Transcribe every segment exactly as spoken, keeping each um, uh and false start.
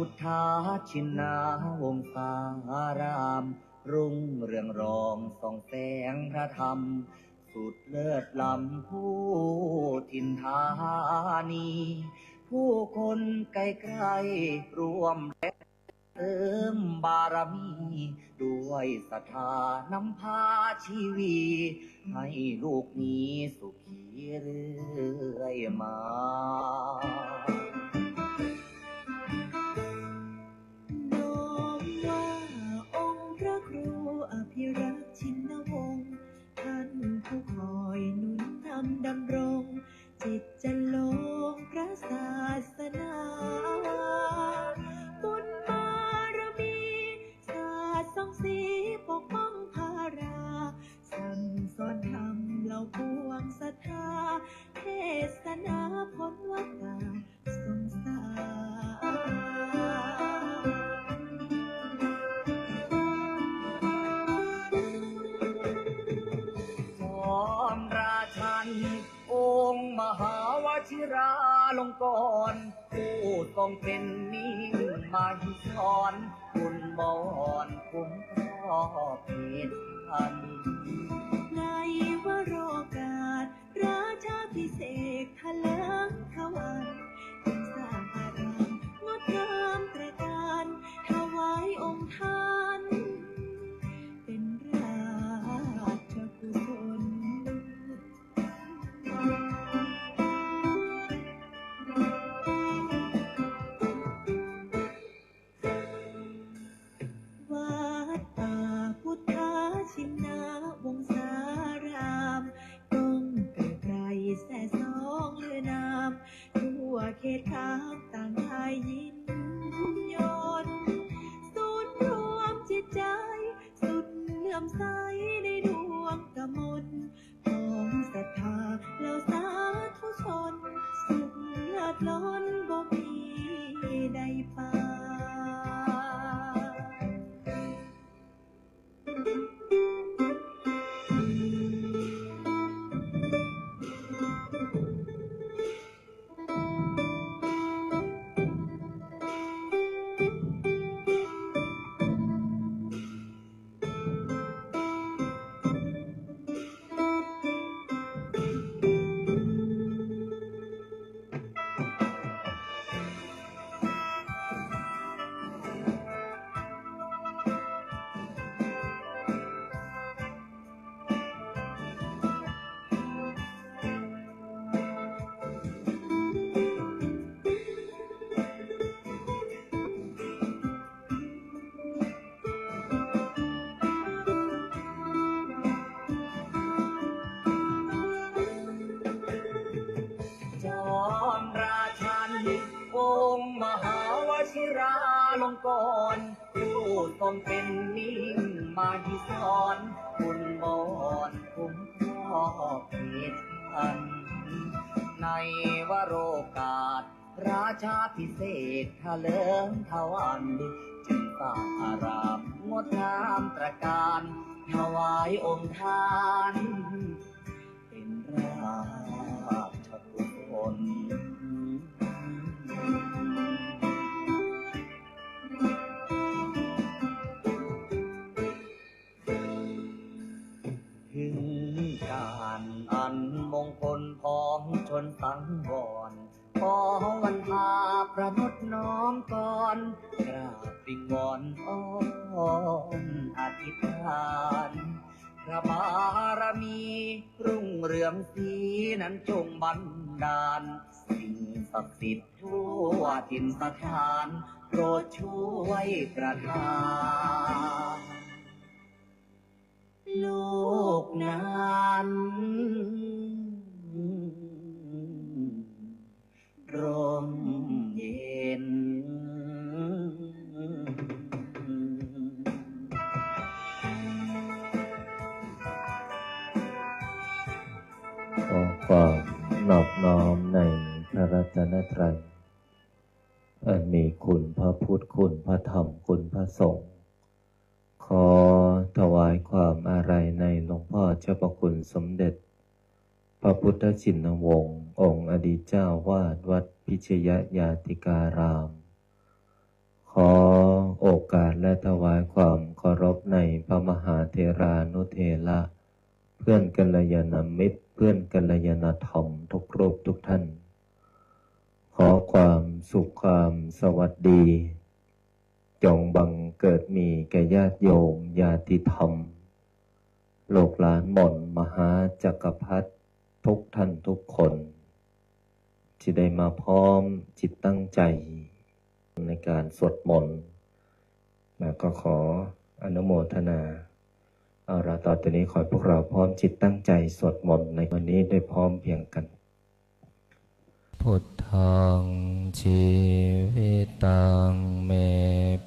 พุทธชินวงศาราม รุ่งเรืองรองส่องแสงพระธรรม สุดเลิศล้ำผู้ถิ่นธานี ผู้คนไกลๆร่วมแรงเสริมบารมี ด้วยศรัทธานำพาชีวี ให้ลูกมีสุขีเรื่อยมา น้อมว่าองค์พระครูอภิรักษ์ชินวงศ์ ท่านผู้คอยหนุนนำดำรง จิตจันทร์ลงพระศาสนา บุญบารมี สาดส่องสีปกป้องพารา สั่งสอนธรรมเหล่าปวงศรัทธา เทศนาพ้นวัฏฏะสงสาร พร้อมราชัน องค์มหาวชิราลงกรณ์ ผู้ทรงเป็นมิ่งมหิศร บุญบอนคุ้มครอบเขตพัน ในวโรกาส ราชาภิเษกถลิงทวัน จึงสร้างอารามงดงามตระการ ถวายองค์ท่าน เป็นราชกุศล วัดป่าพุทธชินวงศาราม ก้องไกลๆแสสองลือนาม ทั่วเขตคามต่างได้ยินยน ศูนย์รวมจิตใจ สุดเลื่อมใสในดวงกมล ของศรัทธาเหล่าสาธุชน สุขเลิศล้นบ่มีใดปาน จอมราชัน องค์มหาวชิราลงกรณ์ ผู้ทรงเป็นมิ่งมหิศร บุญบอนคุ้มครอบเขตพัน ในวโรกาส ราชาภิเษกถลิงทวัน จึงสร้างอารามงดงามตระการ ถวายองค์ท่าน เป็นราชกุศล ถึงการอันมงคลพ้องชนสังวร ขอวันพาประนดน้อมกร กราบวิงวอนอ้อนอธิษฐาน พระบารมีรุ่งเรืองศรีนั้นจงบันดาล สิ่งศักดิ์สิทธิ์ทั่วถิ่นสถาน โปรดช่วยประทาน โลกนั้นร่มเย็น ขอความนอบน้อมในพระรัตนตรัย อันมีคุณพระพุทธ คุณพระธรรม คุณพระสงฆ์ ขอถวายความอาลัยในหลวงพ่อเจ้าพระคุณสมเด็จ พระพุทธชินวงศ์ องค์อดีตเจ้าวาดวัดพิชยญาติการาม และถวายความเคารพในพระมหาเถรานุเถระ เพื่อนกัลยาณมิตร เพื่อนกัลยาณธรรมทุกรูปทุกท่าน ขอความสุขความสวัสดี จงบังเกิดมีแก่ญาติโยมญาติธรรม ลูกหลานมนต์มหาจักรพรรดิทุกท่านทุกคน ที่ได้มาพร้อมจิตตั้งใจในการสวดมนต์ แล้วก็ขออนุโมทนา เอาละ ต่อจากนี้ขอให้พวกเราพร้อมจิตตั้งใจสวดมนต์ในวันนี้ได้พร้อมเพรียงกัน Buddhaṃ jīvitaṃ me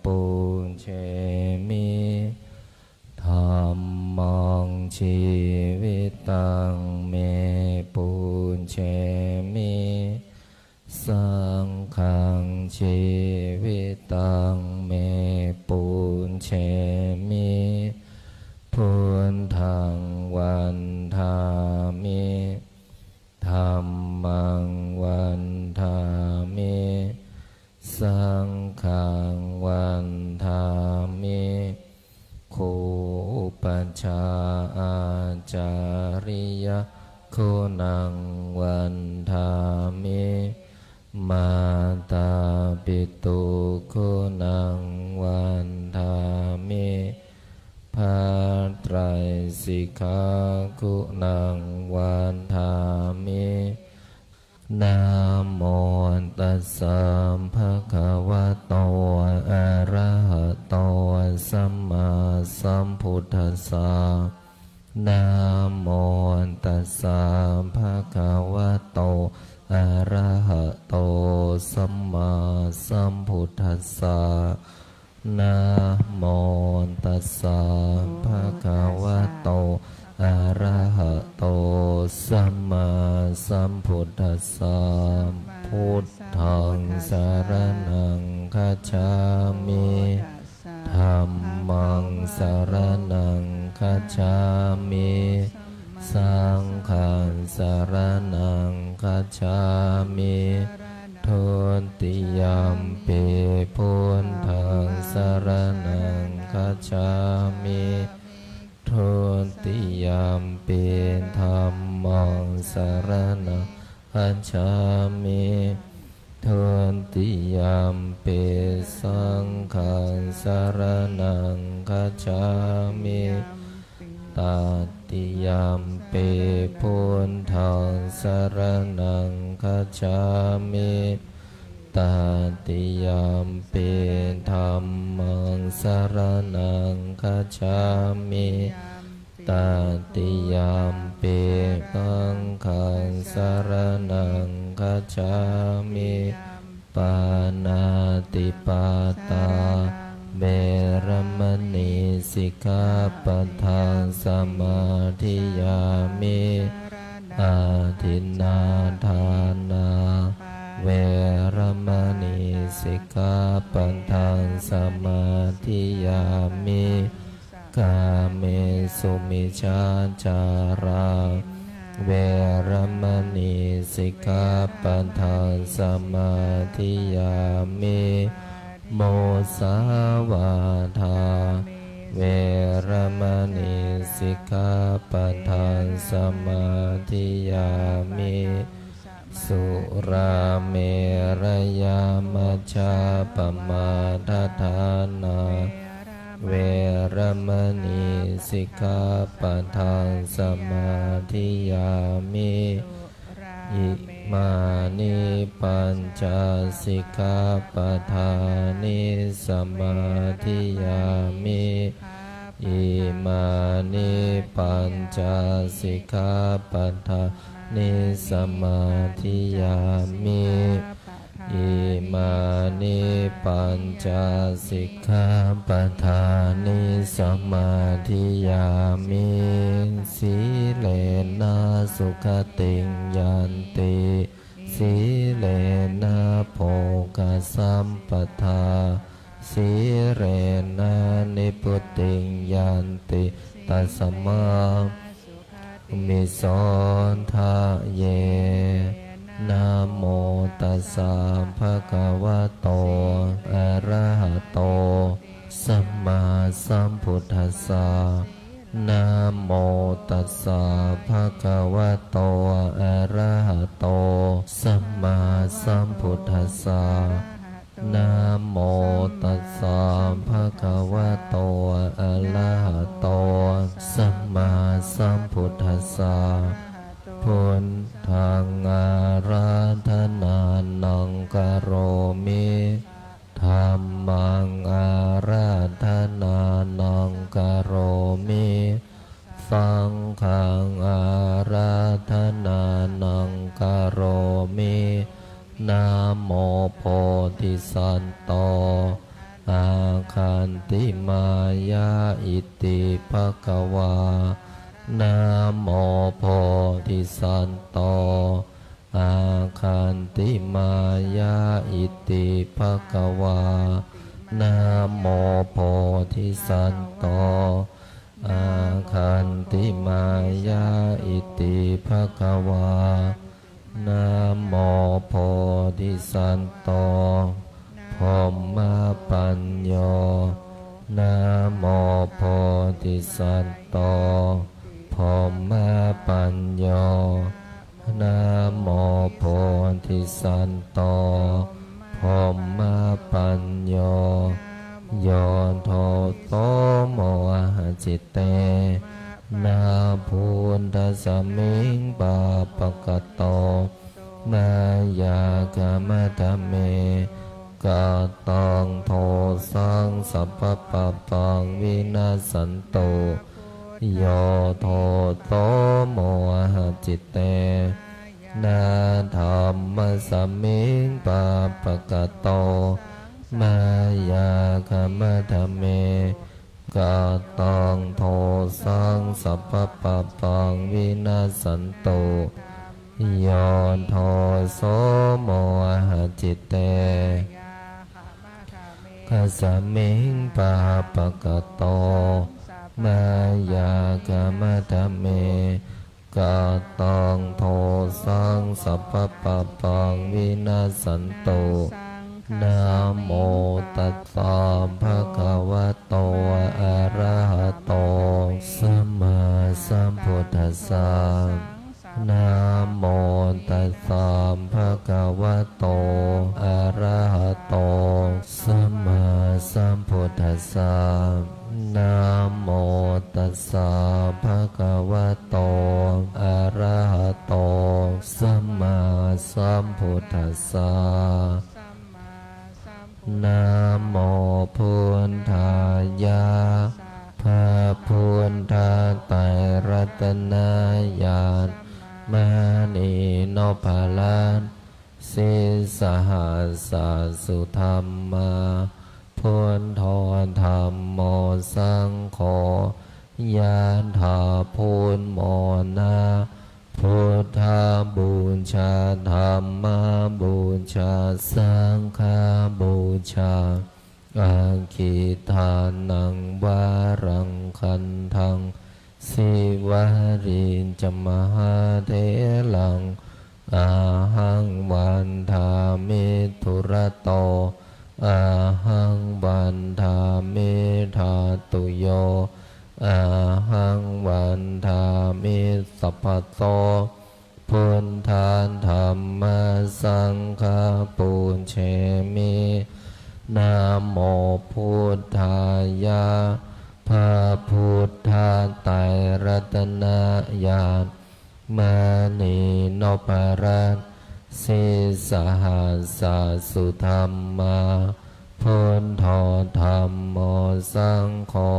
pūjemi. Dhammaṃ jīvitaṃ me pūjemi. Saṅghaṃ jīvitaṃ me pūjemi. Buddhaṃ vandāmi. Dhammaṃ vandāmi. Saṅghaṃ vandāmi. Gu upajjhā ācariya guṇaṃ vandāmi. Mātāpitu guṇaṃ vandāmi. Bhātraisikha guṇaṃ vandāmi. Namo tassa bhagavato arahato sammāsambuddhassa. Namo tassa bhagavato arahato sammāsambuddhassa. Namo tassa bhagavato arahato sammāsambuddhassa. Buddhaṃ saraṇaṃ gacchāmi. Dhammaṃ saraṇaṃ gacchāmi. Saṅghaṃ saraṇaṃ gacchāmi. Dutiyampi buddhaṃ saraṇaṃ gacchāmi. Dutiyampi dhammaṃ saraṇaṃ gacchāmi. Dutiyampi saṅghaṃ saraṇaṃ gacchāmi. Tatiyampi buddhaṃ saraṇaṃ gacchāmi. Tatiyampi dhammaṃ saraṇaṃ gacchāmi. Tatiyampi saṅghaṃ saraṇaṃ gacchāmi. Pāṇātipātā veramaṇī sikkhāpadaṃ samādiyāmi. Adinnādānā veramaṇī sikkhāpadaṃ samādiyāmi. Kāmesu micchācārā veramaṇī sikkhāpadaṃ samādiyāmi. Musāvādā veramaṇī sikkhāpadaṃ samādiyāmi. Surāmerayamajjapamādaṭṭhānā veramaṇī sikkhāpadaṃ samādiyāmi. Imāni pañca sikkhāpadāni samādiyāmi. Imāni pañca sikkhāpadāni samādiyāmi. Imāni pañca sikkhāpadāni samādiyāmi. Sīlena sugatiṃ yanti, sīlena bhogasampadā, sīlena nibbutiṃ yanti, tasmā sugatiṃ gacchāmi. Namo tassa bhagavato arahato sammāsambuddhassa. Namo tassa bhagavato arahato sammāsambuddhassa. Namo tassa bhagavato arahato sammāsambuddhassa. Buddhaṃ ārādhanānaṃ karomi. Dhammaṃ ārādhanānaṃ karomi. Saṅghaṃ ārādhanānaṃ karomi. Namo bodhisatto āgantimāya iti bhagavā. Namo bodhisatto āgantimāya iti bhagavā. Namo bodhisatto āgantimāya iti bhagavā. Namo bodhisatto brahmapañño. Namo bodhisatto brahmapañño. Namo bodhisatto brahmapañño. Yo doso mohacitte na buddhasmiṃ pāpakato mayā khamatha me kataṃ dosaṃ sabbapāpaṃ vinassantu. Yo doso mohacitte na dhammasmiṃ pāpakato mayā khamatha me kataṃ dosaṃ sabbapāpaṃ vinassantu. Yo doso mohacitte kasmiṃ pāpakato mayā khamatha me kataṃ dosaṃ sabbapāpaṃ vinassantu. Namo tassa bhagavato arahato sammāsambuddhassa. Namo tassa bhagavato arahato sammāsambuddhassa. Namo tassa bhagavato arahato sammāsambuddhassa. Namo buddhāya. พระพุทธไตรรัตนญาณ มณีนพรัตน์ sīsahassa sudhammā, buddho dhammo saṅgho, ยะถา พุทโธ นะ พุทธบูชา ธัมมบูชา สังฆบูชา Aggittānaṃ varaṃ gandhaṃ, Sīvalī ca mahātheraṃ, ahaṃ vandāmi dūrato, ahaṃ vandāmi dhātuyo, ahaṃ vandāmi sabbaso. Buddha dhamma saṅgha pūjemi. Namo buddhāya. พระพุทธไตรรัตนญาณ มณีนพรัตน์ sīsahassa sudhammā, buddho dhammo saṅgho,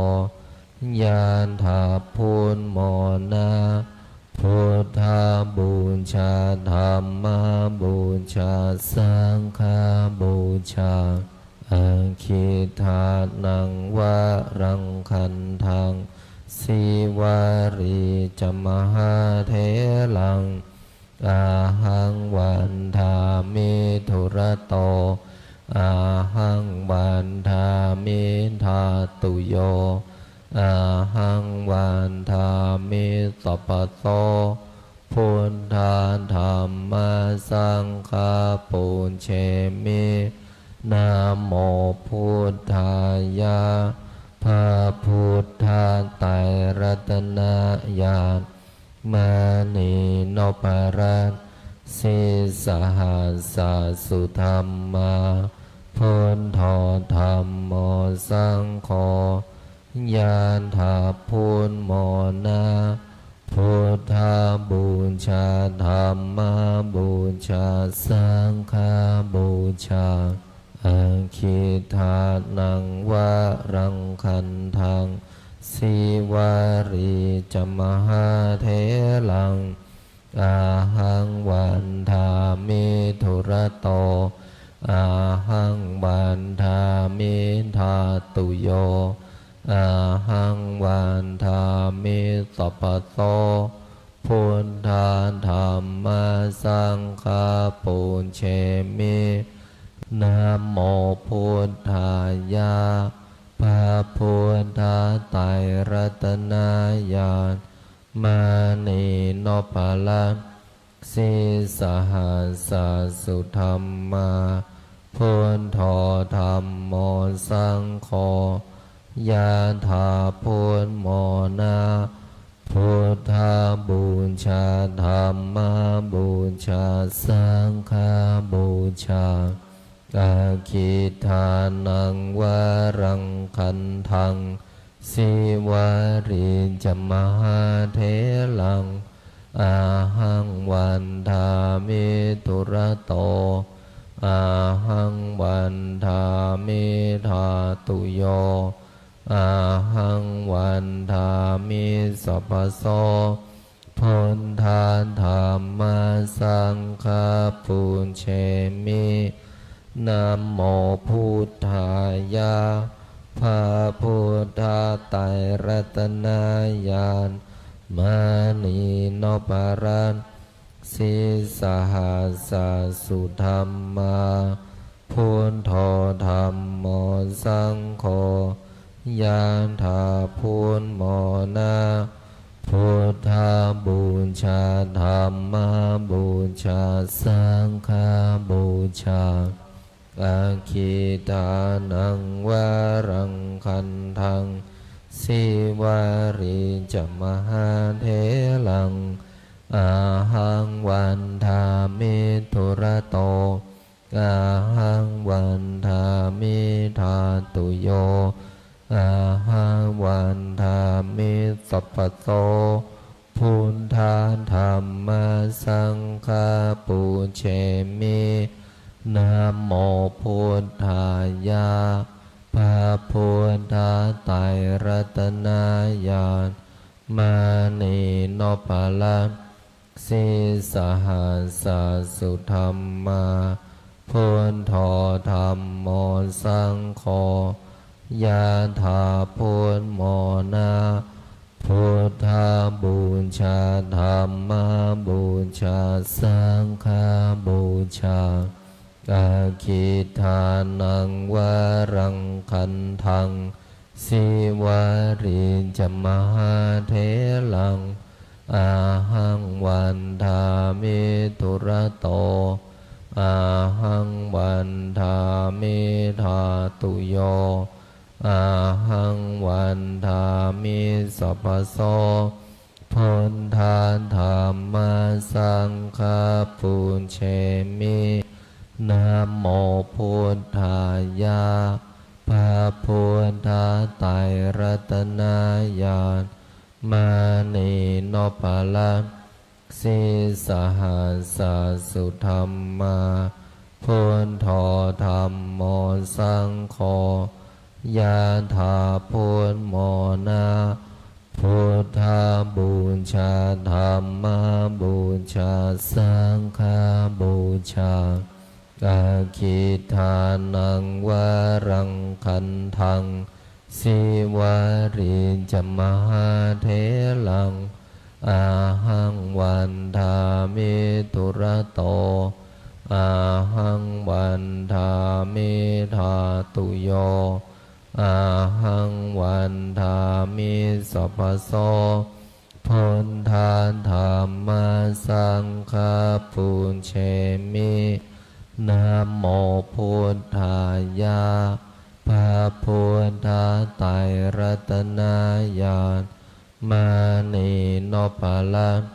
ยะถา พุทโธ นะ พุทธบูชา ธัมมบูชา สังฆบูชา Aggittānaṃ varaṃ gandhaṃ, Sīvalī ca mahātheraṃ, ahaṃ vandāmi dūrato, ahaṃ vandāmi dhātuyo, ahaṃ vandāmi sabbaso. Buddha dhamma saṅgha pūjemi. Namo buddhāya. Sudhammā. Buddho dhammo saṅgho. Yadā buddho na, buddhapūjā dhammapūjā saṅghapūjā. Aggidānaṃ varaṃ gandhaṃ, Sīvalī ca mahātheraṃ, ahaṃ vandāmi dūrato, ahaṃ vandāmi dhātuyo, ahaṃ vandāmi sabbaso. Buddha dhamma saṅgha pūjemi. Namo buddhāya. พระพุทธไตรรัตนญาณ มณีนพรัตน์ Sīsahassa sudhammā. Buddho dhammo saṅgho. Yadā buddho na, buddhapūjā dhammapūjā saṅghapūjā. Aggidānaṃ varaṃ gandhaṃ, Sīvalī ca mahātheraṃ, ahaṃ vandāmi dūrato, ahaṃ vandāmi dhātuyo, ahaṃ vandāmi sabbaso. Buddha dhamma saṅgha pūjemi. Namo buddhāya. พระพุทธไตรรัตนญาณ มณีนพรัตน์ Sīsahassa sudhammā. Buddho dhammo saṅgho. Yadā buddho na, buddhapūjā dhammapūjā saṅghapūjā. Aggidānaṃ varaṃ gandhaṃ, Sīvalī ca mahātheraṃ, ahaṃ vandāmi dūrato, ahaṃ vandāmi dhātuyo, ahaṃ vandāmi sabbaso. Buddha dhamma saṅgha pūjemi. Namo buddhāya. พระพุทธไตรรัตนญาณ มณีนพรัตน์ Sīsahassa sudhammā. Buddho dhammo saṅgho. Yadā buddho na, buddhapūjā dhammapūjā saṅghapūjā. Aggidānaṃ varaṃ gandhaṃ, Sīvalī ca mahātheraṃ, ahaṃ vandāmi dūrato, ahaṃ vandāmi dhātuyo, ahaṃ vandāmi sabbaso. Buddha dhamma saṅgha pūjemi. Namo buddhāya. พระพุทธไตรรัตนญาณ มณีนพรัตน์ Sīsahassa sudhammā. Buddho dhammo saṅgho. Yadā buddho na, buddhapūjā dhammapūjā saṅghapūjā. Aggidānaṃ varaṃ gandhaṃ, Sīvalī ca mahātheraṃ, ahaṃ vandāmi dūrato, ahaṃ vandāmi dhātuyo, ahaṃ vandāmi sabbaso. Buddha dhamma saṅgha pūjemi. Namo buddhāya. พระพุทธไตรรัตนญาณ มณีนพรัตน์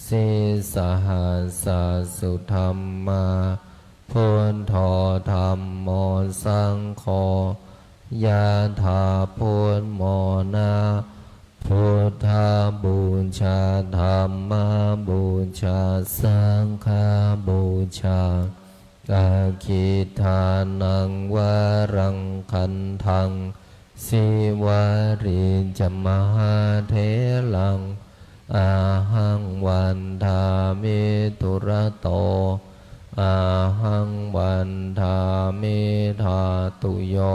Sīsahassa sudhammā. Yathā bhummona buddhapūjā dhammapūjā saṅghapūjā. Aggidānaṃ varaṃ gandhaṃ sīvalī ca mahātheraṃ ahaṃ vandāmi dūrato ahaṃ vandāmi dhātuyo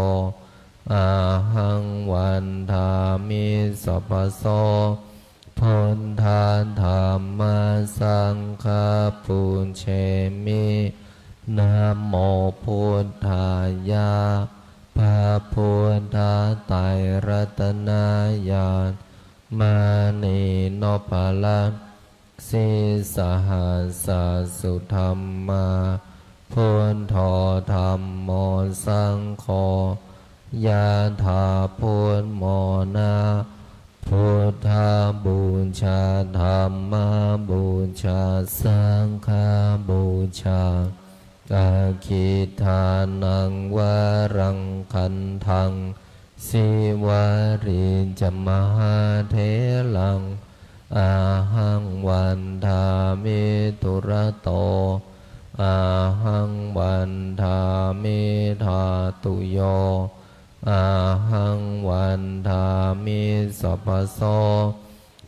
ahaṃ vandāmi sabbaso. Buddha dhamma saṅgha pūjemi. Namo buddhāya. พระพุทธไตรรัตนญาณ มณีนพรัตน์ sīsahassa sudhammā. Buddho dhammo saṅgho. Yathā bhummona buddhapūjā dhammapūjā saṅghapūjā. Aggidānaṃ varaṃ gandhaṃ sīvalī ca mahātheraṃ ahaṃ vandāmi dūrato ahaṃ vandāmi dhātuyo ahaṃ vandāmi sabbaso.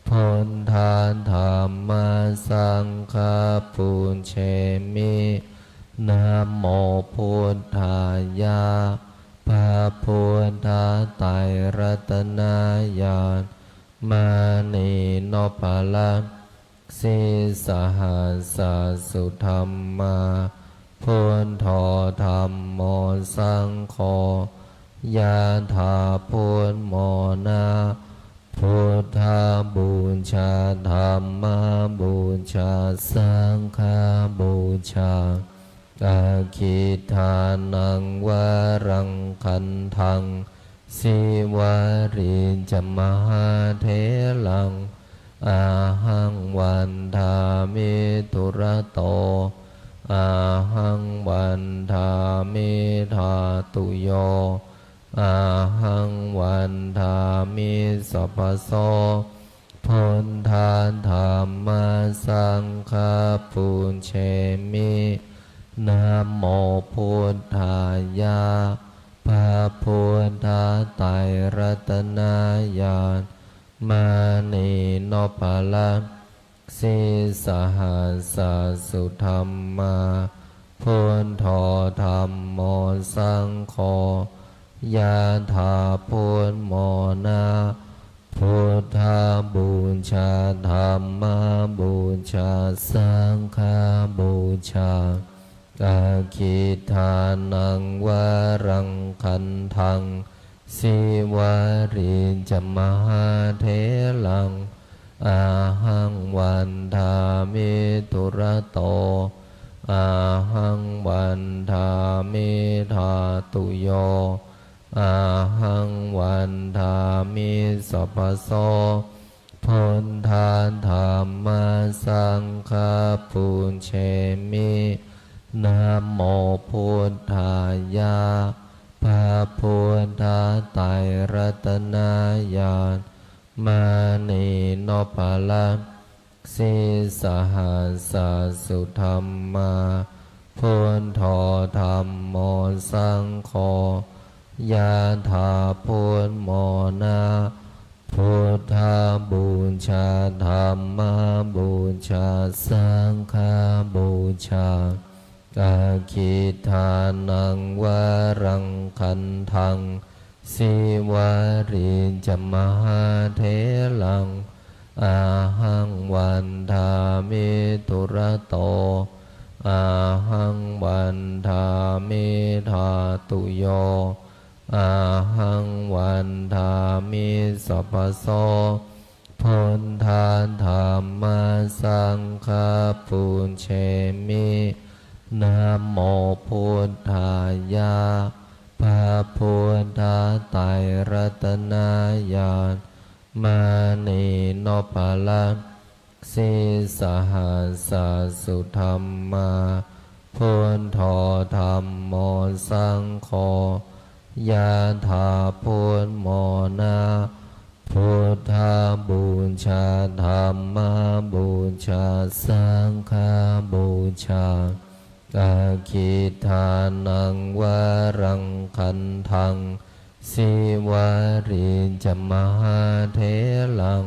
Buddha dhamma saṅgha pūjemi. Namo buddhāya. พระพุทธไตรรัตนญาณ มณีนพรัตน์ sīsahassa sudhammā. Buddho dhammo saṅgho. Yathā bhummona buddhapūjā dhammapūjā saṅghapūjā. Aggidānaṃ varaṃ gandhaṃ sīvalī ca mahātheraṃ ahaṃ vandāmi dūrato ahaṃ vandāmi dhātuyo ahaṃ vandāmi sabbaso. Buddha dhamma saṅgha pūjemi. Namo buddhāya. พระพุทธไตรรัตนญาณ มณีนพรัตน์ sīsahassa sudhammā. Buddho dhammo saṅgho. Yathā bhummona buddhapūjā dhammapūjā saṅghapūjā. Aggidānaṃ varaṃ gandhaṃ sīvalī ca mahātheraṃ ahaṃ vandāmi dūrato ahaṃ vandāmi dhātuyo ahaṃ vandāmi sabbaso. Buddha dhamma saṅgha pūjemi. Namo buddhāya. พระพุทธไตรรัตนญาณ มณีนพรัตน์ sīsahassa sudhammā. Buddho dhammo saṅgho. Yathā bhummona buddhapūjā dhammapūjā saṅghapūjā. Aggidānaṃ varaṃ gandhaṃ sīvalī ca mahātheraṃ ahaṃ vandāmi dūrato ahaṃ vandāmi dhātuyo ahaṃ vandāmi sabbaso. Buddha dhamma saṅgha pūjemi. Namo buddhāya. พระพุทธไตรรัตนญาณ มณีนพรัตน์ sīsahassa sudhammā. Buddho dhammo saṅgho. Yathā, พุทโธ นะ Buddhapūjā, dhammapūjā, saṅghapūjā. Aggidānaṃ varaṃ gandhaṃ, Sīvalī ca mahātheraṃ,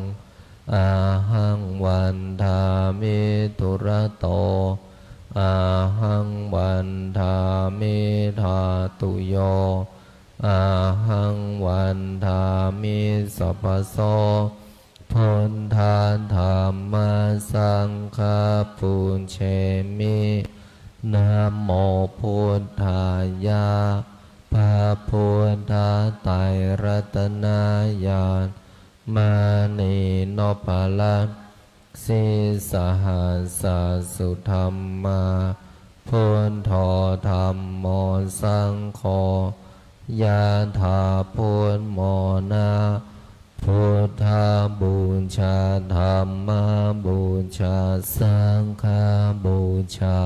ahaṃ vandāmi dūrato, ahaṃ vandāmi dhātuyo, ahaṃ vandāmi sabbaso. Buddha dhamma saṅgha pūjemi. Namo buddhāya. พระพุทธไตรรัตนญาณ มณีนพรัตน์ sīsahassa sudhammā, buddho dhammo saṅgho, yathā, พุทโธ นะ Buddhapūjā, dhammapūjā, saṅghapūjā.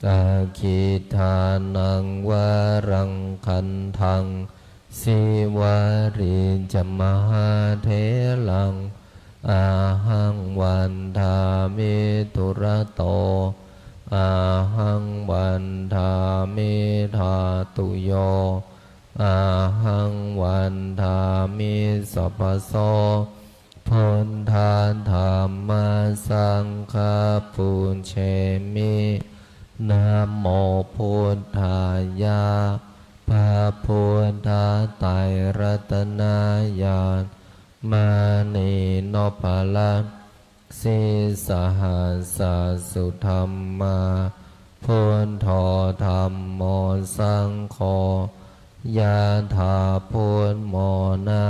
Aggidānaṃ varaṃ gandhaṃ, Sīvalī ca mahātheraṃ, ahaṃ vandāmi dūrato, ahaṃ vandāmi dhātuyo, ahaṃ vandāmi sabbaso. Buddha dhamma saṅgha pūjemi. Namo buddhāya. พระพุทธไตรรัตนญาณ มณีนพรัตน์ sīsahassa sudhammā, buddho dhammo saṅgho, yathā, พุทโธ นะ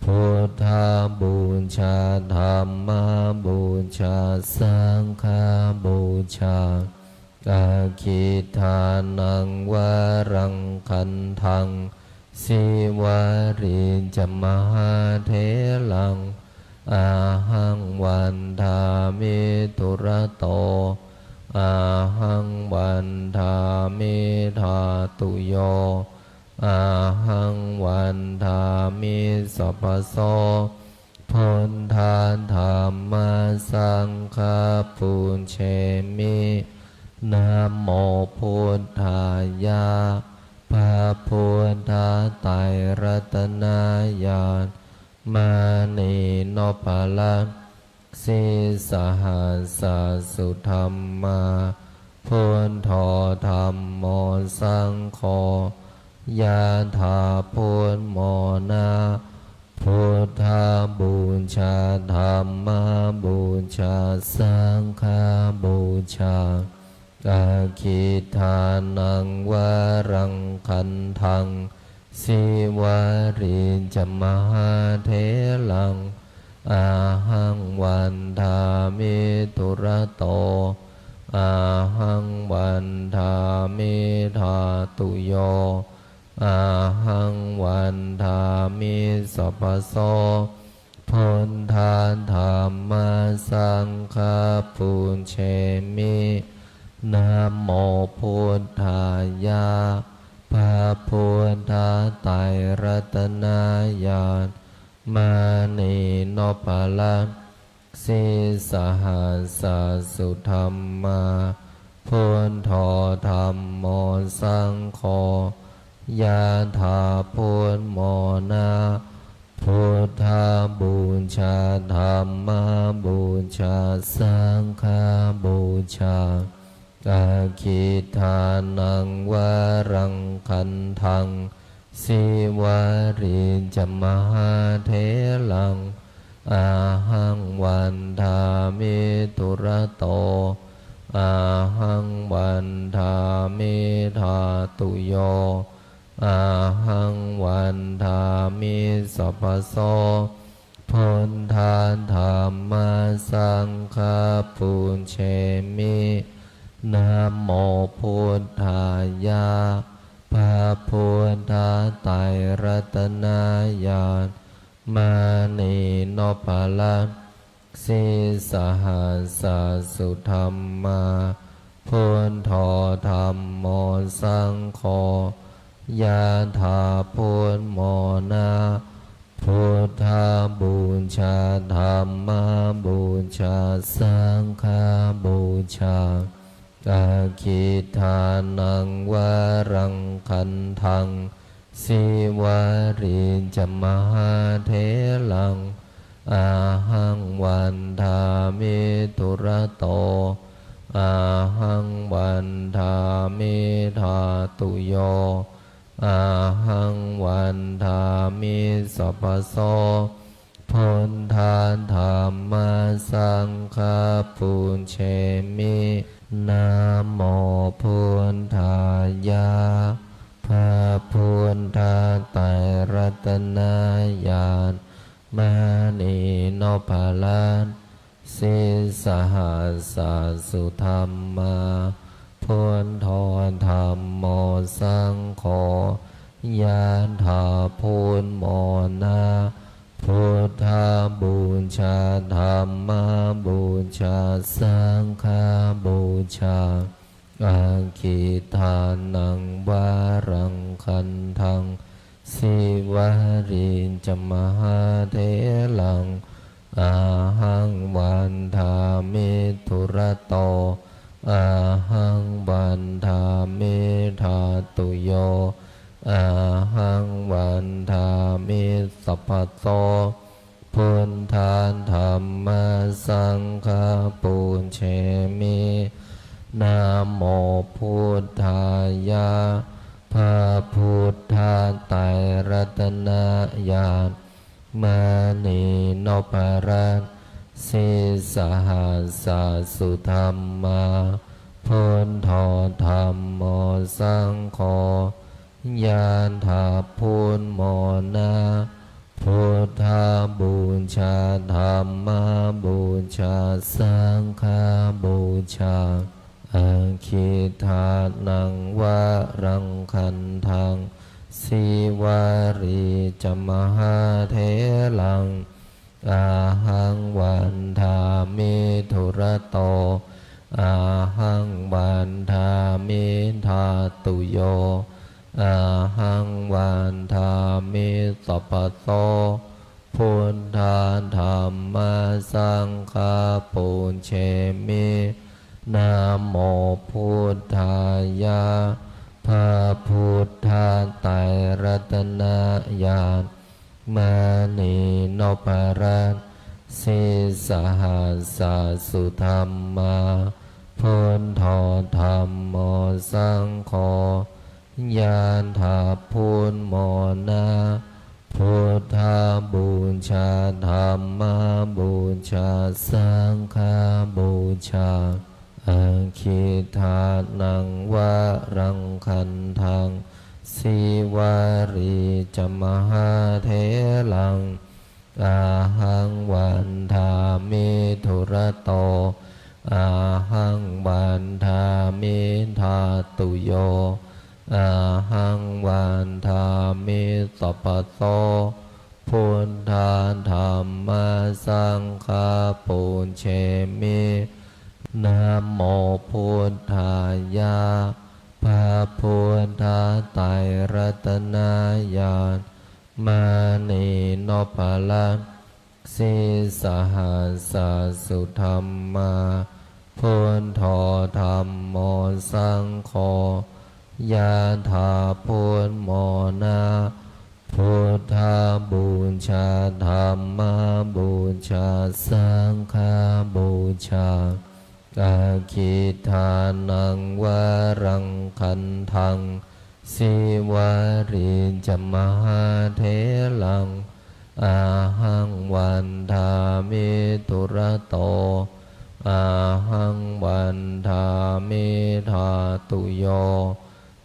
Buddhapūjā, dhammapūjā, saṅghapūjā. Aggidānaṃ varaṃ gandhaṃ, Sīvalī ca mahātheraṃ, ahaṃ vandāmi dūrato, ahaṃ vandāmi dhātuyo, ahaṃ vandāmi sabbaso. Buddha dhamma saṅgha pūjemi. Namo buddhāya. พระพุทธไตรรัตนญาณ มณีนพรัตน์ sīsahassa sudhammā, buddho dhammo saṅgho, yathā, พุทโธ นะ Buddhapūjā, dhammapūjā, saṅghapūjā. Aggidānaṃ varaṃ gandhaṃ, Sīvalī ca mahātheraṃ, ahaṃ vandāmi dūrato, ahaṃ vandāmi dhātuyo, ahaṃ vandāmi sabbaso. Buddha dhamma saṅgha pūjemi. Namo buddhāya. พระพุทธไตรรัตนญาณ มณีนพรัตน์ sīsahassa sudhammā, buddho dhammo saṅgho, yathā, พุทโธ นะ Buddhapūjā, dhammapūjā, saṅghapūjā. Aggidānaṃ varaṃ gandhaṃ, Sīvalī ca mahātheraṃ, ahaṃ vandāmi dūrato, ahaṃ vandāmi dhātuyo, ahaṃ vandāmi sabbaso. Buddha dhamma saṅgha pūjemi. Namo buddhāya. พระพุทธไตรรัตนญาณ มณีนพรัตน์ sīsahassa sudhammā, buddho dhammo saṅgho, yathā phummona. Buddhapūjā dhammapūjā saṅghapūjā. Aggidānaṃ varaṃ gandhaṃ sīvalī ca mahātheraṃ ahaṃ vandāmi dūrato ahaṃ vandāmi dhātuyo ahaṃ vandāmi sabbaso. Buddha dhamma saṅgha pūjemi. Namo buddhāya. พระพุทธไตรรัตนญาณ มณีนพรัตน์ sīsahassa sudhammā. Buddho dhammo saṅgho yathā phummona. Buddhapūjā dhammapūjā saṅghapūjā. Aggidānaṃ varaṃ gandhaṃ sīvalī ca mahātheraṃ ahaṃ vandāmi dūrato ahaṃ vandāmi dhātuyo ahaṃ vandāmi sabbaso. Buddha dhamma saṅgha pūjemi. Namo buddhāya. พระพุทธไตรรัตนญาณ มณีนพรัตน์ sīsahassa sudhammā. Buddho dhammo saṅgho yathā phummona. Buddhapūjā dhammapūjā saṅghapūjā. Aggidānaṃ varaṃ gandhaṃ sīvalī ca mahātheraṃ ahaṃ vandāmi dūrato ahaṃ vandāmi dhātuyo ahaṃ vandāmi sabbaso. Buddha dhamma saṅgha pūjemi. Namo buddhāya. พระพุทธไตรรัตนญาณ มณีนพรัตน์ sīsahassa sudhammā. Buddho dhammo saṅgho yathā phummona. Buddhapūjā dhammapūjā saṅghapūjā. Aggidānaṃ varaṃ gandhaṃ sīvalī ca mahātheraṃ ahaṃ vandāmi dūrato ahaṃ vandāmi dhātuyo ahaṃ vandāmi sabbaso. Buddha dhamma saṅgha pūjemi. Namo buddhāya. พระพุทธไตรรัตนญาณ มณีนพรัตน์ sīsahassa sudhammā. Buddho dhammo saṅgho yathā phummona. Buddhapūjā dhammapūjā saṅghapūjā. Aggidānaṃ varaṃ gandhaṃ sīvalī ca mahātheraṃ ahaṃ vandāmi dūrato ahaṃ vandāmi dhātuyo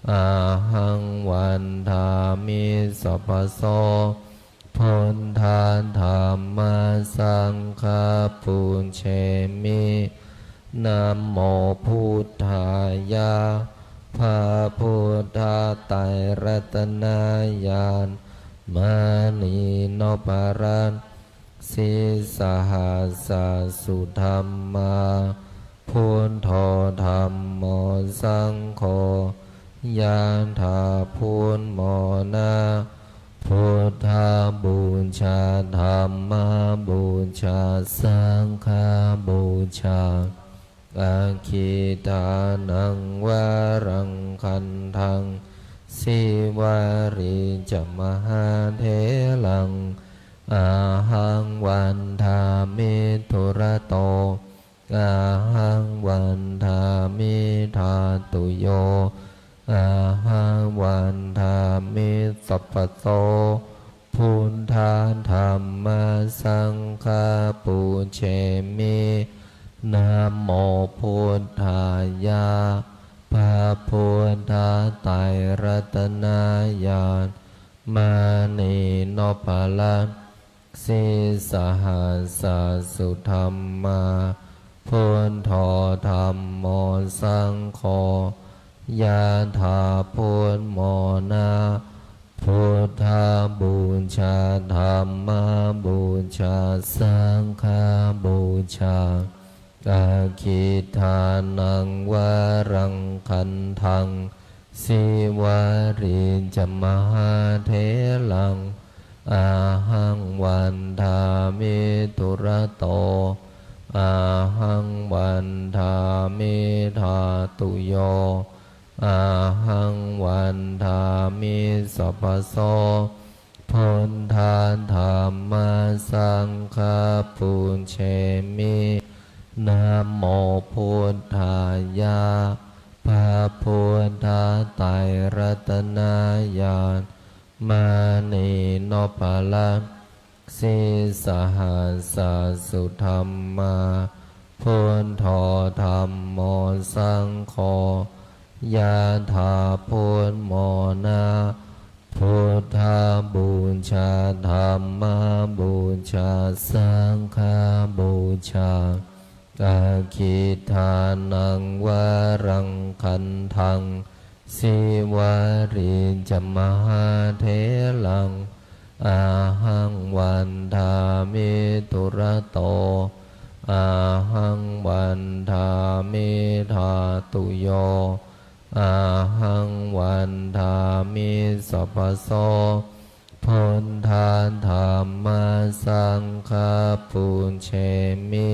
ahaṃ vandāmi sabbaso. Buddha dhamma saṅgha pūjemi. Namo buddhāya. พระพุทธไตรรัตนญาณ มณีนพรัตน์ sīsahassa sudhammā. Buddho dhammo saṅgho yathā. Pūnmona buddhapūjā dhammapūjā saṅghapūjā. Aggīdānaṃ varaṃ gandhaṃ sīvalī ca mahātheraṃ ahaṃ vandāmi dūrato ahaṃ vandāmi dhātuyo ahaṃ vandāmi sabbaso. Buddha dhamma saṅgha pūjemi. Namo buddhāya. พระพุทธไตรรัตนญาณ มณีนพรัตน์ sīsahassa sudhammā. Buddho dhammo saṅgho yathā. Pūnmona buddhapūjā dhammapūjā saṅghapūjā. Aggīdānaṃ varaṃ gandhaṃ sīvalī ca mahātheraṃ ahaṃ vandāmi dūrato ahaṃ vandāmi dhātuyo ahaṃ vandāmi sabbaso. Buddha dhamma saṅgha pūjemi. Namo buddhāya. พระพุทธไตรรัตนญาณ มณีนพรัตน์ sīsahassa sudhammā. Buddho dhammo saṅgho yathā. Pūnmona buddhapūjā dhammapūjā saṅghapūjā. Aggīdānaṃ varaṃ gandhaṃ sīvalī ca mahātheraṃ ahaṃ vandāmi dūrato ahaṃ vandāmi dhātuyo ahaṃ vandāmi sabbaso. Buddha dhamma saṅgha pūjemi.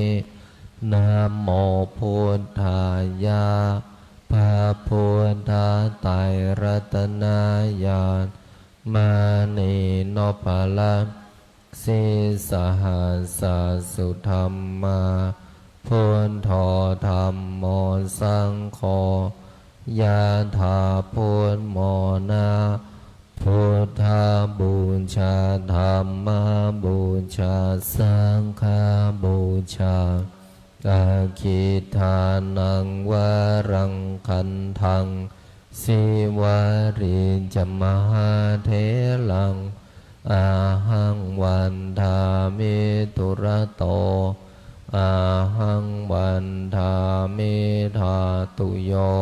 Namo buddhāya. พระพุทธไตรรัตนญาณ มณีนพรัตน์ sīsahassa sudhammā. Buddho dhammo saṅgho yathā. Pūnmona buddhapūjā dhammapūjā saṅghapūjā. Aggīdānaṃ varaṃ gandhaṃ sīvalī ca mahātheraṃ ahaṃ vandāmi dūrato ahaṃ vandāmi dhātuyo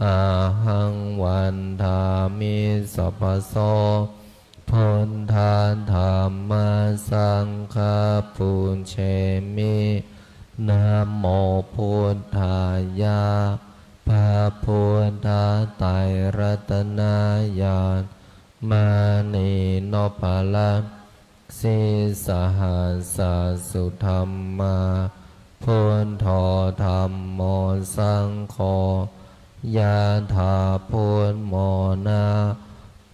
ahaṃ vandāmi sabbaso. Buddha dhamma saṅgha pūjemi. Namo buddhāya. พระพุทธไตรรัตนญาณ มณีนพรัตน์ sīsahassa sudhammā. Buddho dhammo saṅgho yathā. Pūnmona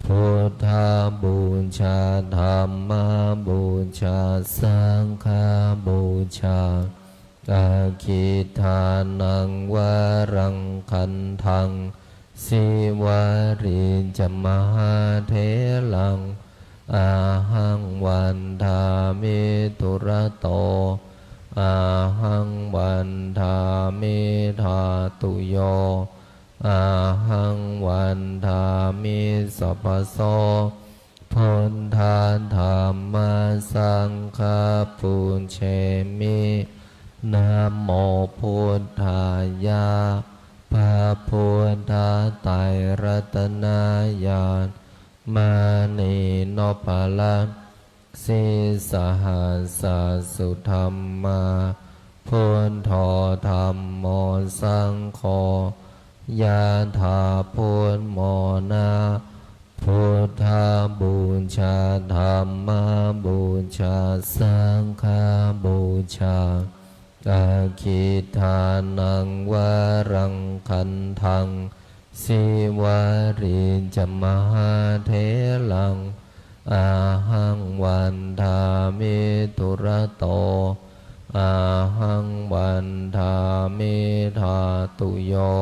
buddhapūjā dhammapūjā saṅghapūjā. Aggīdānaṃ varaṃ gandhaṃ sīvalī ca mahātheraṃ ahaṃ vandāmi dūrato ahaṃ vandāmi dhātuyo ahaṃ vandāmi sabbaso. Buddha dhamma saṅgha pūjemi. Namo buddhāya. พระพุทธไตรรัตนญาณ มณีนพรัตน์ sīsahassa sudhammā. Buddho dhammo saṅgho Yathā, พุทโธ นะ Buddhapūjā, Dhammapūjā, Saṅghapūjā. Aggidānaṃ varaṃ gandhaṃ, Sīvalī ca mahātheraṃ, ahaṃ vandāmi dūrato, ahaṃ vandāmi dhātuyo,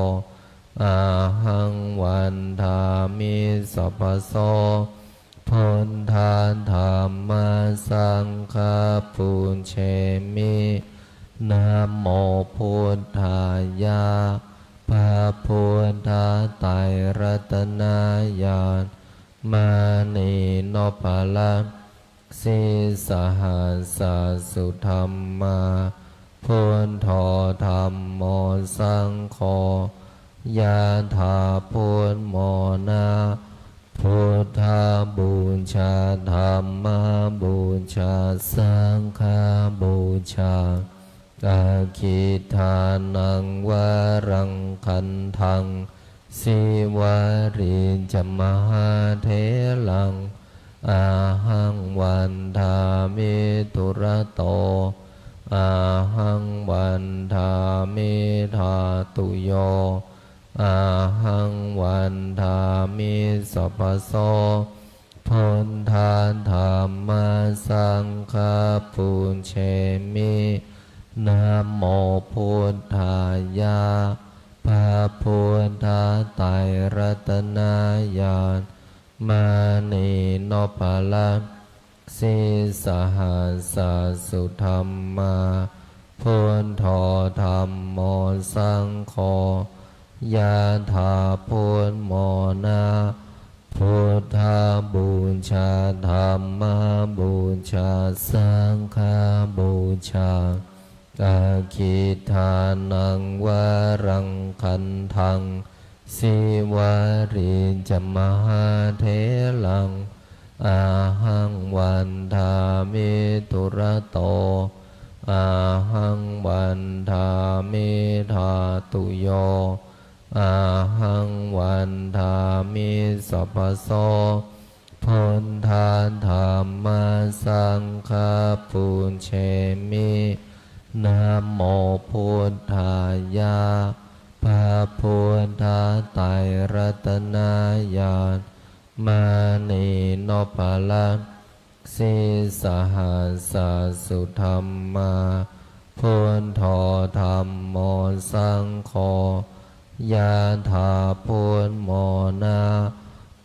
ahaṃ vandāmi sabbaso. Buddha dhamma saṅgha pūjemi. Namo buddhāya. พระพุทธไตรรัตนญาณ มณีนพรัตน์ sīsahassa sudhammā. Buddho dhammo saṅgho, yathā, พุทโธ นะ Buddhapūjā, Dhammapūjā, Saṅghapūjā. Aggidānaṃ varaṃ gandhaṃ, Sīvalī ca mahātheraṃ, ahaṃ vandāmi dūrato, ahaṃ vandāmi dhātuyo, ahaṃ vandāmi sabbaso. Buddha dhamma saṅgha pūjemi. Namo buddhāya. พระพุทธไตรรัตนญาณ มณีนพรัตน์ sīsahassa sudhammā. Buddho dhammo saṅgho, yathā, พุทโธ นะ Buddhapūjā, Dhammapūjā, Saṅghapūjā. Aggidānaṃ varaṃ gandhaṃ, Sīvalī ca mahātheraṃ, ahaṃ vandāmi dūrato, ahaṃ vandāmi dhātuyo, ahaṃ vandāmi sabbaso. Buddha dhamma saṅgha pūjemi. Namo buddhāya. พระพุทธไตรรัตนญาณ มณีนพรัตน์ sīsahassa sudhammā. Buddho dhammo saṅgho, yathā, พุทโธ นะ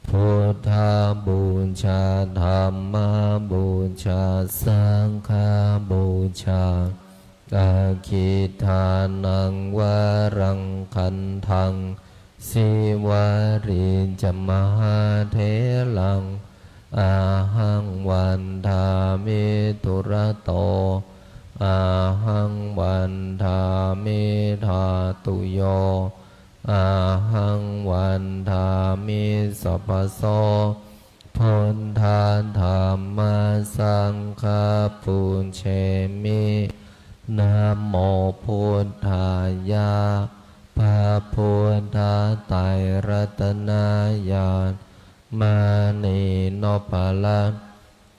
Buddhapūjā, Dhammapūjā, Saṅghapūjā. Aggidānaṃ varaṃ gandhaṃ, Sīvalī ca mahātheraṃ, ahaṃ vandāmi dūrato, ahaṃ vandāmi dhātuyo, ahaṃ vandāmi sabbaso. Buddha dhamma saṅgha pūjemi. Namo buddhāya. พระพุทธไตรรัตนญาณ มณีนพรัตน์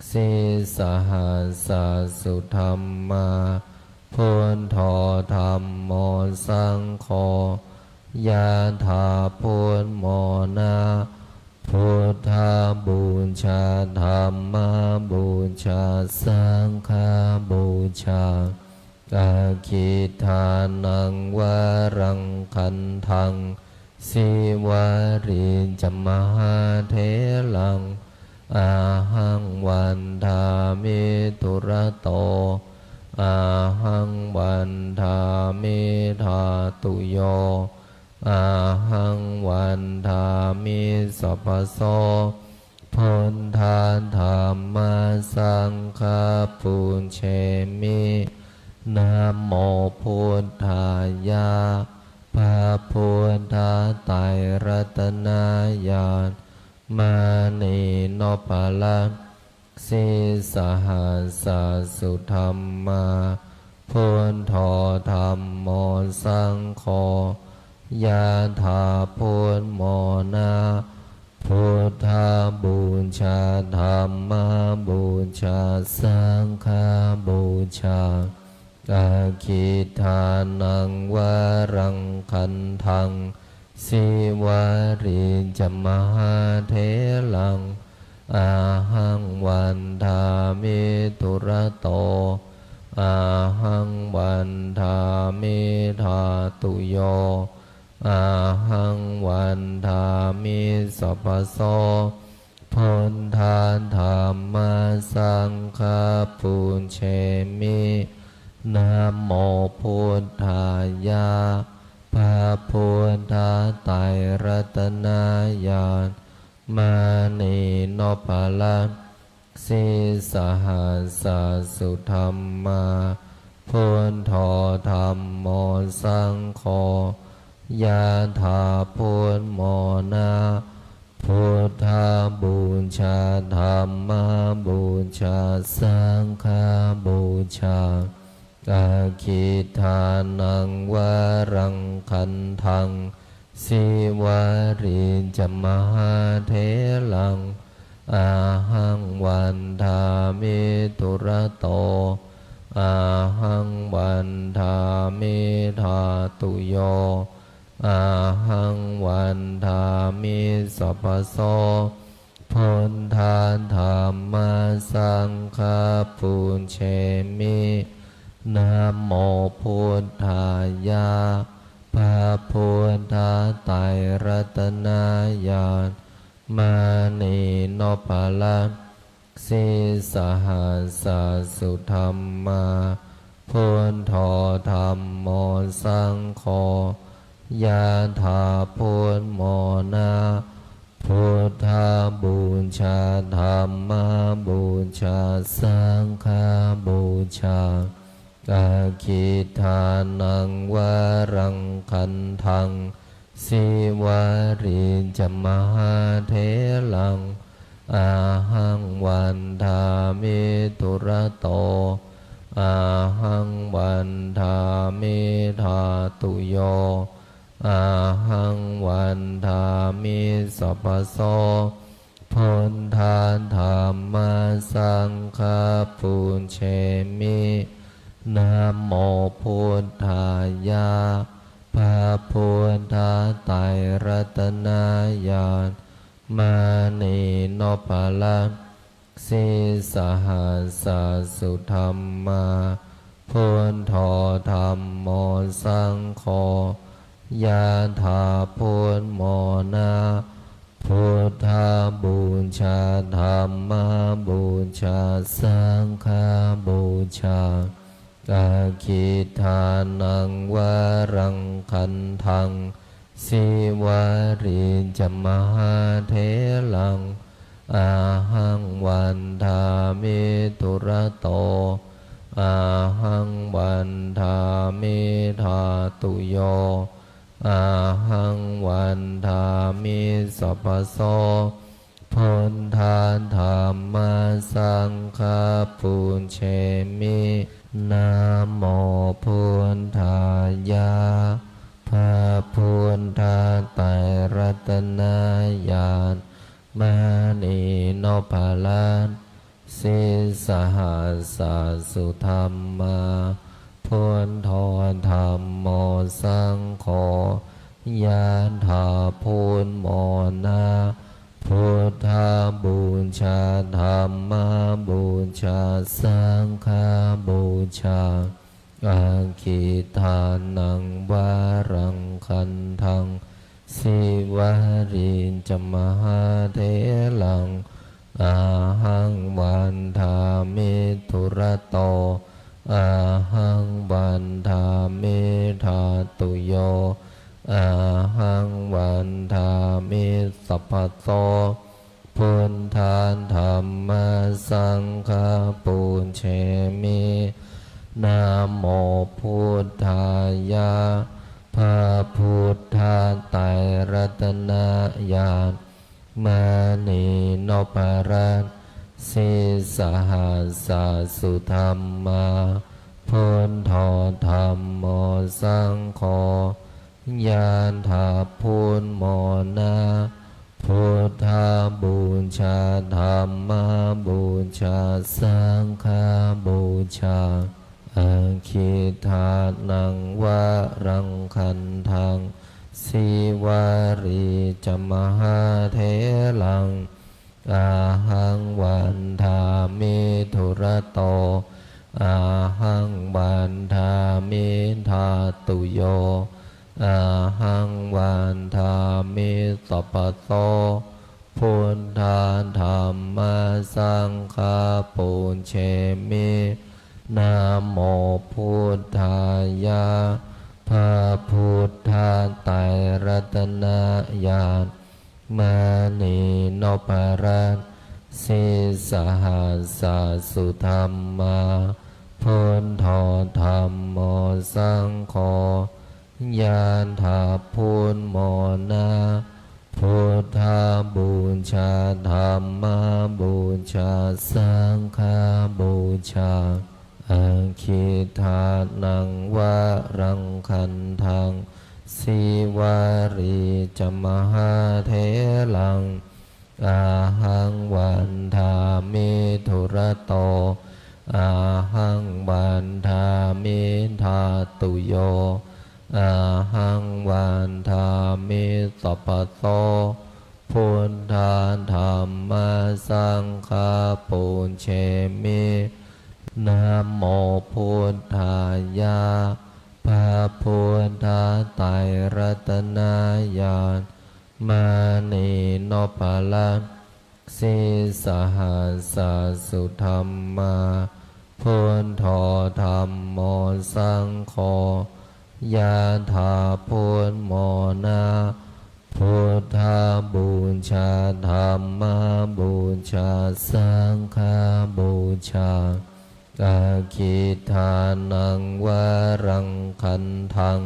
sīsahassa sudhammā. Buddho dhammo saṅgho, yathā, พุทโธ นะ Buddhapūjā, Dhammapūjā, Saṅghapūjā. Aggidānaṃ varaṃ gandhaṃ, Sīvalī ca mahātheraṃ, ahaṃ vandāmi dūrato, ahaṃ vandāmi dhātuyo, ahaṃ vandāmi sabbaso. Buddha dhamma saṅgha pūjemi. Namo buddhāya. พระพุทธไตรรัตนญาณ มณีนพรัตน์ sīsahassa sudhammā. Buddho dhammo saṅgho, Yathā bhummona buddhapūjā dhammapūjā saṅghapūjā. Aggidānaṃ varaṃ gandhaṃ sīvalī ca mahātheraṃ ahaṃ vandāmi dūrato ahaṃ vandāmi dhātuyo ahaṃ vandāmi sabbaso. Buddha dhamma saṅgha pūjemi. Namo buddhāya. พระพุทธไตรรัตนญาณ มณีนพรัตน์ sīsahassa sudhammā. Buddho dhammo saṅgho. Yathā bhummona buddhapūjā dhammapūjā saṅghapūjā. Aggidānaṃ varaṃ gandhaṃ sīvalī ca mahātheraṃ ahaṃ vandāmi dūrato ahaṃ vandāmi dhātuyo ahaṃ vandāmi sabbaso. Buddha dhamma saṅgha pūjemi. Namo buddhāya. พระพุทธไตรรัตนญาณ มณีนพรัตน์ sīsahassa sudhammā. Buddho dhammo saṅgho. Yathā bhummona buddhapūjā dhammapūjā saṅghapūjā. Aggidānaṃ varaṃ gandhaṃ sīvalī ca mahātheraṃ ahaṃ vandāmi dūrato ahaṃ vandāmi dhātuyo ahaṃ vandāmi sabbaso. Buddha dhamma saṅgha pūjemi. Namo buddhāya. พระพุทธไตรรัตนญาณ มณีนพรัตน์ sīsahassa sudhammā. Buddho dhammo saṅgho. Yathā bhummona buddhapūjā dhammapūjā saṅghapūjā. Aggidānaṃ varaṃ gandhaṃ sīvalī ca mahātheraṃ ahaṃ vandāmi dūrato ahaṃ vandāmi dhātuyo ahaṃ vandāmi sabbaso. Buddha dhamma saṅgha pūjemi. Namo buddhāya. พระพุทธไตรรัตนญาณ มณีนพรัตน์ sīsahassa sudhammā. Buddho dhammo saṅgho. Yathā bhummona buddhapūjā dhammapūjā saṅghapūjā. Aggidānaṃ varaṃ gandhaṃ sīvalī ca mahātheraṃ ahaṃ vandāmi dūrato ahaṃ vandāmi dhātuyo ahaṃ vandāmi sabbaso. Buddha dhamma saṅgha pūjemi. Namo buddhāya. พระพุทธไตรรัตนญาณ มณีนพรัตน์ sīsahassa sudhammā. Buddho dhammo saṅgho. Yathā, พุทโธ นะ Buddhapūjā, Dhammapūjā, Saṅghapūjā. Aggidānaṃ varaṃ gandhaṃ, Sīvalī ca mahātheraṃ, ahaṃ vandāmi dūrato, ahaṃ vandāmi dhātuyo, ahaṃ vandāmi sabbaso. Buddha dhamma saṅgha pūjemi. Namo buddhāya. พระพุทธไตรรัตนญาณ มณีนพรัตน์ sīsahassa sudhammā, buddho dhammo saṅgho, yathā, พุทโธ นะ Buddhapūjā, Dhammapūjā, Saṅghapūjā. Aggidānaṃ varaṃ gandhaṃ, Sīvalī ca mahātheraṃ, ahaṃ vandāmi dūrato, ahaṃ vandāmi dhātuyo, ahaṃ vandāmi sabbaso. Buddha dhamma saṅgha pūjemi. Namo buddhāya. พระพุทธไตรรัตนญาณ มณีนพรัตน์ sīsahassa sudhammā, buddho dhammo saṅgho, yathā, พุทโธ นะ Buddhapūjā, Dhammapūjā, Saṅghapūjā. Aggidānaṃ varaṃ gandhaṃ,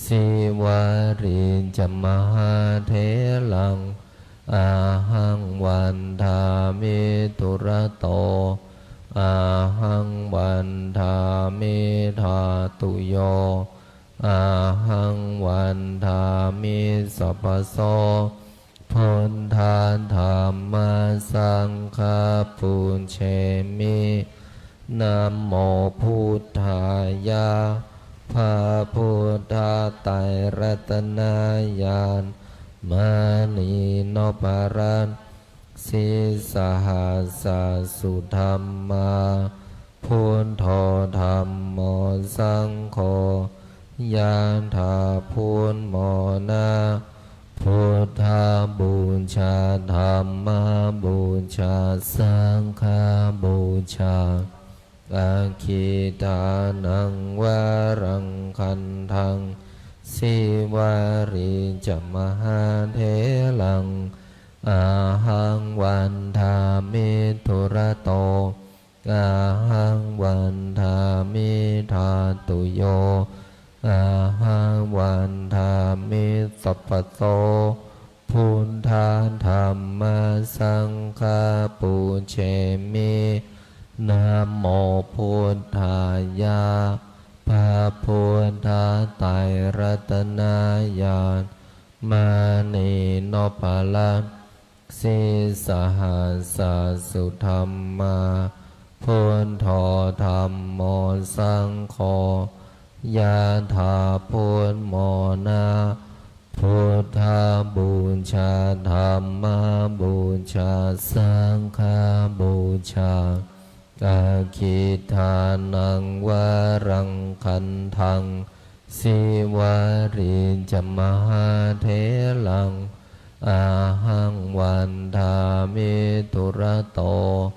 Sīvalī ca mahātheraṃ, ahaṃ vandāmi dūrato, ahaṃ vandāmi dhātuyo, ahaṃ vandāmi sabbaso. Buddha dhamma saṅgha pūjemi. Namo buddhāya. พระพุทธไตรรัตนญาณ มณีนพรัตน์ sīsahassa sudhammā, buddho dhammo saṅgho, yathā, พุทโธ นะ Buddhapūjā, Dhammapūjā, Saṅghapūjā. Aggidānaṃ varaṃ gandhaṃ, Sīvalī ca mahātheraṃ, ahaṃ vandāmi dūrato, ahaṃ vandāmi dhātuyo, ahaṃ vandāmi sabbaso. Buddha dhamma saṅgha pūjemi. Namo buddhāya. พระพุทธไตรรัตนญาณ มณีนพรัตน์ sīsahassa sudhammā, buddho dhammo saṅgho, yathā, พุทโธ นะ Buddhapūjā, Dhammapūjā, Saṅghapūjā. Aggidānaṃ varaṃ gandhaṃ, Sīvalī ca mahātheraṃ, ahaṃ vandāmi dūrato,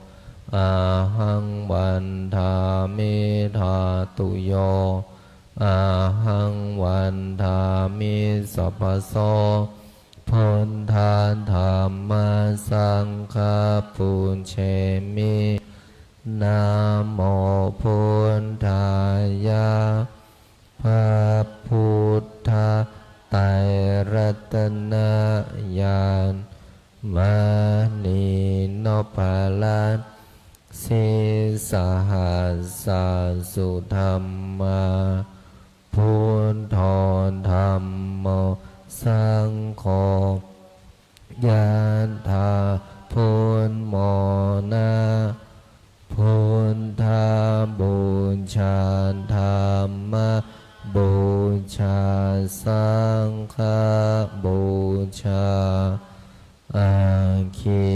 ahaṃ vandāmi dhātuyo, ahaṃ vandāmi sabbaso. Buddha dhamma saṅgha pūjemi. Namo buddhāya. พระพุทธไตรรัตนญาณ มณีนพรัตน์ sīsahassa sudhammā, buddho dhammo mo saṅgho. Yathā buddho na buddhapūjā, dhamma pūjā, saṅgha pūjā, aggi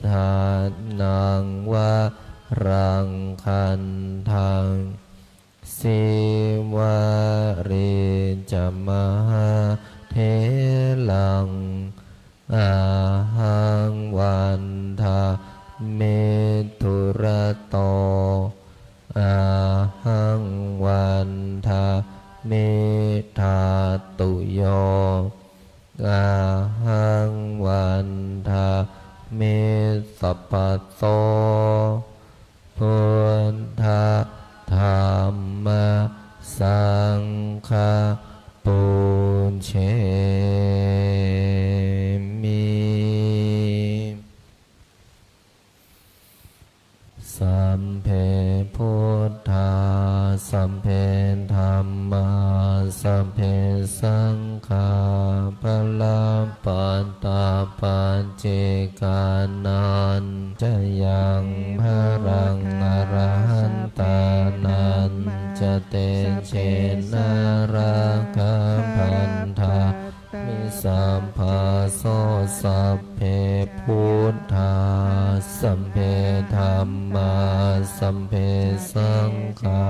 dānaṃ varaṃ khandhaṃ, sīvalī ca mahātheraṃ, ahaṃ vandāmi dūrato, ahaṃ vandāmi dhātuyo, ahaṃ vandāmi sabbaso, buddha dhamma saṅgha pūjemi. Sabbe buddhā, sabbe dhammā, sabbe saṅghā, balappattā paccekānañca yaṃ balaṃ arahantānañca tejena rakkhaṃ bandhā mi sabbaso. Sabbe buddhā, sabbe dhammā, sabbe saṅghā,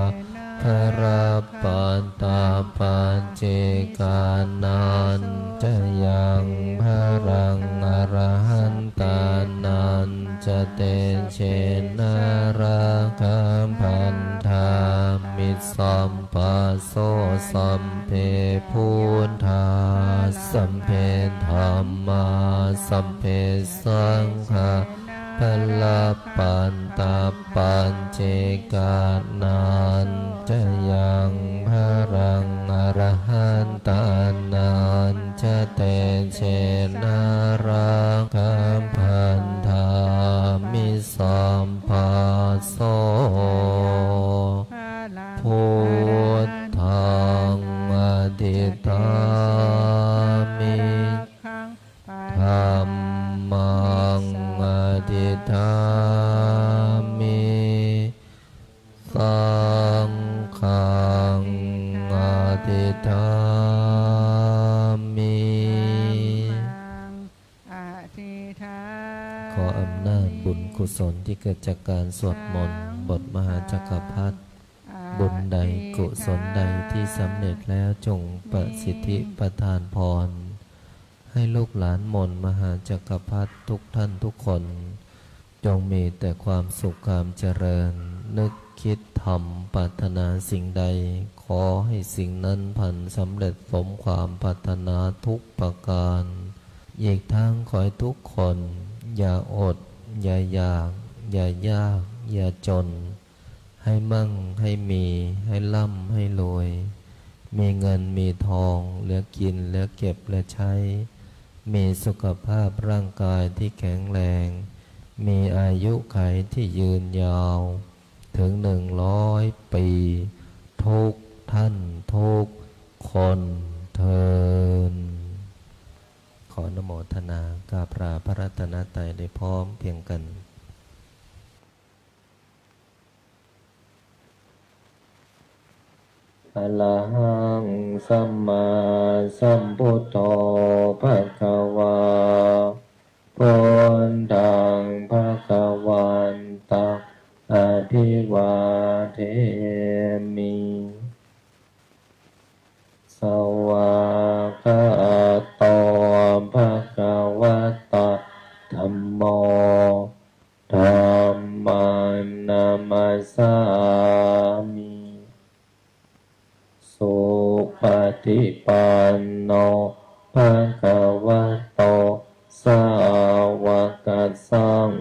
balappattā paccekānañca yaṃ balaṃ arahantānañca tejena rakkhaṃ bandhāmi sabbaso. Sabbe buddhā, sabbe dhammā, sabbe saṅghā, balappattā paccekānañca yaṃ balaṃ arahantānañca tejena rakkhaṃ bandhāmi sabbaso. Buddhaṃ adhiṭṭhāmi, dhammaṃ adhiṭṭhāmi, saṅghaṃ adhiṭṭhāmi. ขออำนาจบุญกุศลที่เกิดจากการสวดมนต์บทมหาจักรพรรดิ บุญใดกุศลใดที่สำเร็จแล้วจงประสิทธิประทานพร ให้ลูกหลานมนต์มหาจักรพรรดิทุกท่านทุกคน จงมีแต่ความสุขความเจริญ นึกคิดทำปรารถนาสิ่งใด ขอให้สิ่งนั้นพลันสำเร็จสมความปรารถนาทุกประการ อีกทั้งขอให้ทุกคนอย่าอด อย่าอยาก อย่ายาก อย่าจน ให้มั่ง ให้มี ให้ร่ำ ให้รวย มีเงิน มีทอง เหลือกิน เหลือเก็บ เหลือใช้ มีสุขภาพร่างกายที่แข็งแรง มีอายุขัยที่ยืนยาว ถึงหนึ่งร้อยปี ทุกท่านทุกคนเทอญ ขออนุโมทนากราบลาพระรัตนตรัยได้พร้อมเพรียงกัน Arahaṃ sammāsambuddho bhagavā, buddhaṃ bhagavantaṃ abhivādemi. Svākkhāto bhagavatā dhammo, dhammaṃ namassāmi. Supaṭipanno bhagavato sāvakasaṅ